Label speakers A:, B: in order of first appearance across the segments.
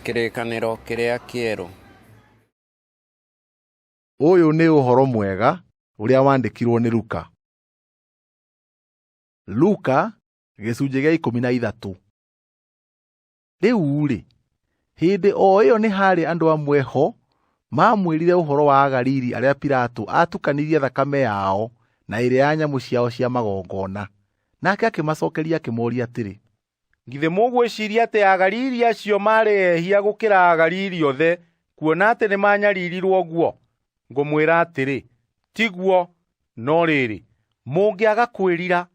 A: Kĩrĩkanĩro kĩrĩa kĩerũ.
B: Ũyũ nĩ ũhoro mwega ũrĩa wandĩkirwo nĩ Luka. Luka gĩcunjĩ gĩa 13. Rĩu-rĩ, hĩndĩ o ĩyo nĩ haarĩ andũ amwe ho maamwĩrire ũhoro wa Agalili arĩa Pilato aatukanirie thakame yao na ĩrĩa ya nyamũ ciao cia magongona. Nake akĩmacokeria akĩmoria atĩrĩ,
C: Githĩ mũgwĩciiria atĩ Agalili acio maarĩ ehia gũkĩra Agalili othe kuona atĩ nĩmanyariirirwo ũguo? Ngũmwĩra atĩrĩ, tiguo, no rĩrĩ, mũngĩaga kwĩrira,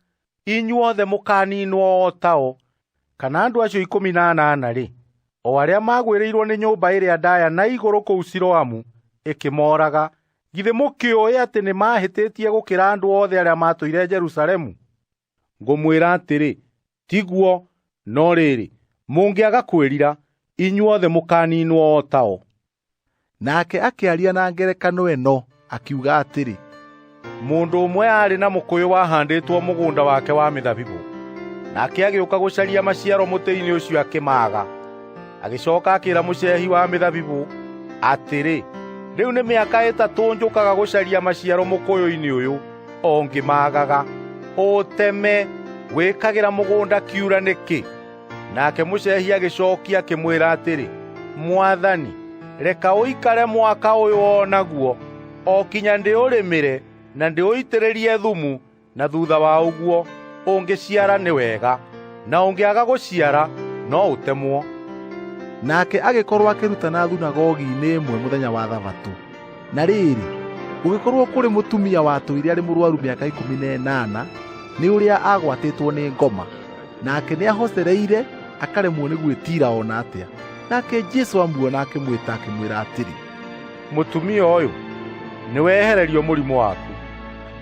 C: inyuothe mũkaaniinwo o tao. Kana andũ acio 18-rĩ, o arĩa maagwĩrĩirwo nĩ nyũmba ĩrĩa ndaya na igũrũ kũu Siloamu ĩkĩmooraga, githĩ mũkĩũĩ atĩ nĩmahĩtĩtie gũkĩra andũ othe arĩa maatũire Jerusalemu? Ngũmwĩra atĩrĩ, tiguo, no rĩrĩ, mũngĩaga kwĩrira, inyuothe mũkaaniinwo o tao.
B: Nake akĩaria na ngerekano ĩno, akiuga atĩrĩ,
C: Mũndũ ũmwe aarĩ na mũkũyũ wahandĩtwo mũgũnda wake wa mĩthabibũ, nake agĩũka gũcaria maciaro mũtĩ-inĩ ũcio akĩmaaga. Agĩcoka akĩĩra mũcehi wa mĩthabibũ atĩrĩ, 'Rĩu nĩ mĩaka 3 njũkaga gũcaria maciaro mũkũyũ-inĩ ũyũ, o ngĩmaagaga. Ũũteme, wĩkagĩra mũgũnda kiura nĩkĩ?' Nake mũcehi agĩcokia akĩmwĩra atĩrĩ, 'Mwathani, reka ũikare mwaka ũyũ o naguo, o kinya ndĩũrĩmĩre na ndĩũitĩrĩrie thumu, na thutha wa ũguo ũngĩciara nĩ wega, na ũngĩaga gũciara no ũtemwo.'
B: Nake agĩkorwo akĩrutana thunagogi-inĩ ĩmwe mũthenya wa Thabatũ. Na rĩrĩ, gũgĩkorwo kũrĩ mũtumia watũire arĩ mũrwaru mĩaka 18 nĩ ũrĩa aagwatĩtwo nĩ ngoma, nake nĩahocereire akaremwo nĩ gwĩtiira o na atĩa. Nake Jesũ amuona akĩmwĩta akĩmwĩra atĩrĩ,
C: Mũtumia ũyũ, nĩwehererio mũrimũ waku.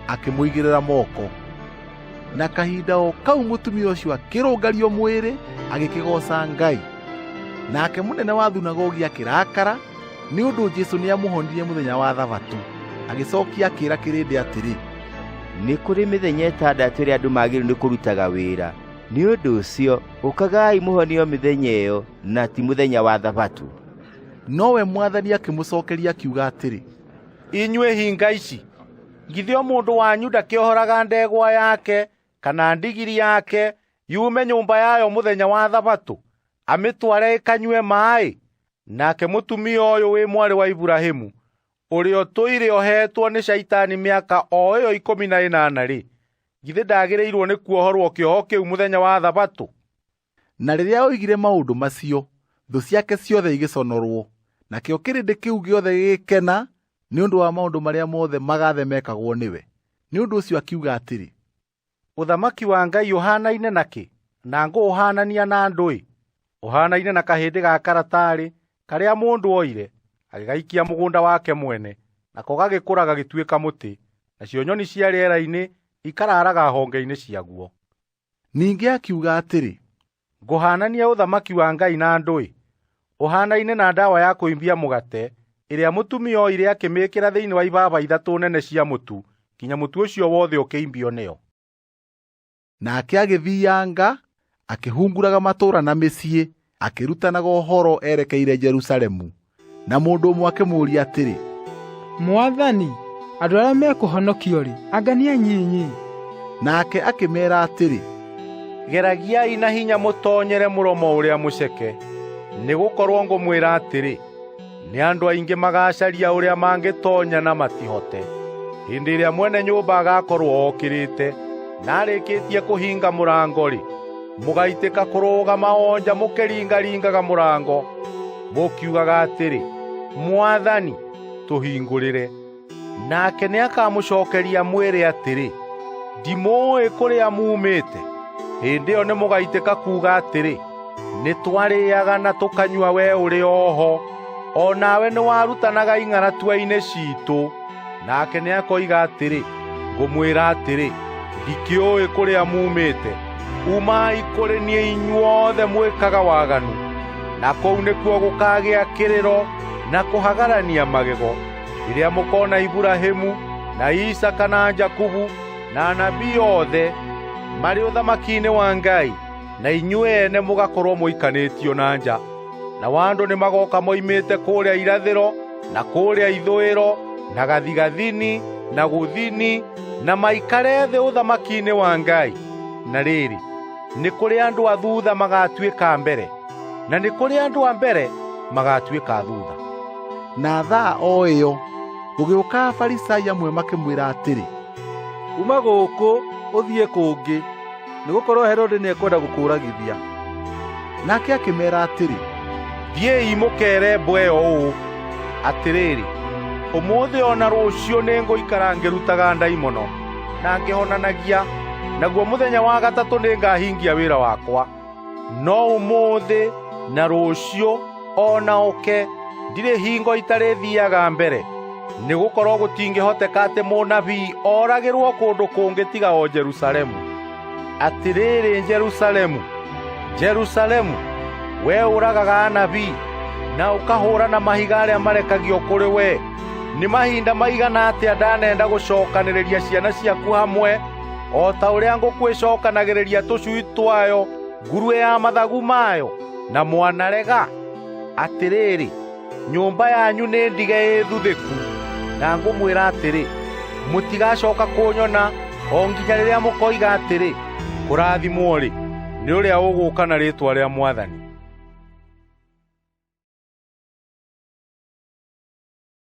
B: Akĩmũigĩrĩra moko. Na kahinda o kau mũtumia ũcio akĩrũngario mwĩrĩ agĩkĩgooca Ngai. Nake mũnene wa thunagogi akĩrakara nĩ ũndũ Jesũ nĩamũhonirie mũthenya wa Thabatũ. Agĩcokia akĩĩra kĩrĩndĩ atĩrĩ,
D: Nĩ kũrĩ mĩthenya 6 ĩrĩa andũ magĩrĩirwo nĩ kũrutaga wĩra. Nĩ ũndũ ũcio ũkagai mũhonio mĩthenya ĩyo na ti mũthenya wa Thabatũ.
B: Nowe Mwathani akĩmũcokeria akiuga atĩrĩ,
C: Inyuĩ hinga ici, githĩ o mũndũ wanyu ndakĩohoraga ndegwa yake kana ndigiri yake yume nyũmba yayo mũthenya wa Thabatũ, amĩtware ĩkanyue maaĩ? Nake mũtumia ũyũ wĩ mwarĩ wa Iburahĩmu, ũrĩa ũtũire ohetwo nĩ Shaitani mĩaka o ĩyo 18-rĩ, githĩ ndagĩrĩirwo nĩ kuohorwo kĩoho kĩu mũthenya wa Thabatũ?
B: Na rĩrĩa oigire maũndũ macio, thũ ciake ciothe igĩconorwo, nakĩo kĩrĩndĩ kĩu gĩothe gĩgĩkena nĩ ũndũ wa maũndũ marĩa mothe magathe mekagwo nĩwe. Nĩ ũndũ ũcio akiuga atĩrĩ,
C: Ũthamaki wa Ngai ũhaanaine na kĩ? Na ngũũhaanania na ndũĩ? Ũhaanaine na kahĩndĩ ga karatarĩ karĩa mũndũ oire, agĩgaikia mũgũnda wake mwene, nako gagĩkũra gagĩtuĩka mũtĩ, nacio nyoni cia rĩera-inĩ ikararaga honge-inĩ ciaguo.
B: Ningĩ akiuga atĩrĩ,
C: Ngũhaanania ũthamaki wa Ngai na ndũĩ? Ũhaanaine na ndawa ya kũimbia mũgate ĩrĩa mũtumia oire akĩmĩĩkĩra thĩinĩ wa ibaba 3 nene cia mũtu kinya mũtu ũcio wothe ũkĩimbio nĩyo.
B: Nake agĩthianga, akĩhunguraga matũũra na mĩciĩ, akĩrutanaga ũhoro erekeire Jerusalemu. Na mũndũ ũmwe akĩmũũria atĩrĩ,
E: Mwathani, andũ arĩa mekũhonokio-rĩ, anga nĩ anyinyi?
B: Nake akĩmeera atĩrĩ,
C: Geragiai na hinya mũtoonyere mũromo ũrĩa mũceke, nĩgũkorwo ngũmwĩra atĩrĩ, nĩ andũ aingĩ magaacaria ũrĩa mangĩtoonya na matihote. Hĩndĩ ĩrĩa mwene nyũmba agaakorwo okĩrĩte na arĩkĩtie kũhinga mũrango-rĩ, mũgaitĩka kũrũgama o nja mũkĩringaringaga mũrango, mũkiugaga atĩrĩ, 'Mwathani, tũhingũrĩre.' Nake nĩakamũcookeria mwĩre atĩrĩ, 'Ndimũũĩ kũrĩa muumĩte.' Hĩndĩ ĩyo nĩmũgaitĩka kuuga atĩrĩ, 'Nĩtwarĩĩaga na tũkanyua wee ũrĩ o ho, o nawe nĩwarutanaga ing'aratua-inĩ ciitũ.' Nake nĩakoiga atĩrĩ, 'Ngũmwĩra atĩrĩ, ndikĩũĩ kũrĩa muumĩte. Umai kũrĩ niĩ inyuothe mwĩkaga waganu.' Na kũu nĩkuo gũkaagĩa kĩrĩro na kũhagarania magego, rĩrĩa mũkona Iburahĩmu na Isaaka na Jakubu na anabii othe marĩ ũthamaki-inĩ wa Ngai, na inyuĩ ene mũgakorwo mũikanĩtio na nja. Nao andũ nĩmagooka moimĩte kũrĩa irathĩro na kũrĩa ithũĩro na gathigathini na gũthini na maikare thĩ ũthamaki-inĩ wa Ngai. Na rĩrĩ, nĩ kũrĩ andũ a thutha magatuĩka a mbere, na nĩ kũrĩ andũ a mbere magatuĩka a thutha.
B: Na thaa o ĩyo gũgĩũka Afarisai amwe makĩmwĩra atĩrĩ,
F: Uma gũkũ ũthiĩ kũngĩ, nĩgũkorwo Herode nĩekwenda gũkũũragithia.
B: Nake akĩmeera atĩrĩ,
C: Thiĩi mũkeere mbwe ĩyo ũũ, 'Atĩrĩrĩ, ũmũthĩ o na rũciũ nĩngũikara ngĩrutaga ndaimono na ngĩhonanagia, naguo mũthenya wa gatatũ nĩngahingia wĩra wakwa. No ũmũthĩ na rũciũ o na ũke ndirĩ hingo itarĩthiaga mbere, nĩgũkorwo gũtingĩhoteka atĩ mũnabii oragĩrwo kũndũ kũngĩ tiga o Jerusalemu. Atĩrĩrĩ Jerusalemu, Jerusalemu, wee ũragaga anabii na ũkahũũra na mahiga arĩa marekagio kũrĩ wee, nĩ mahinda maigana atĩa ndanenda gũcokanĩrĩria ciana ciaku hamwe o ta ũrĩa ngũkũ ĩcokanagĩrĩria tũcui twayo nguruĩ ya mathagu mayo, na mwanarega? Atĩrĩrĩ, nyũmba yanyu nĩ ndige ĩthuthĩku, na ngũmwĩra atĩrĩ, mũtigacoka kũnyona o nginya rĩrĩa mũkoiga atĩrĩ, kũrathimwo-rĩ, nĩ ũrĩa ũgũũka na rĩĩtwa rĩa Mwathani.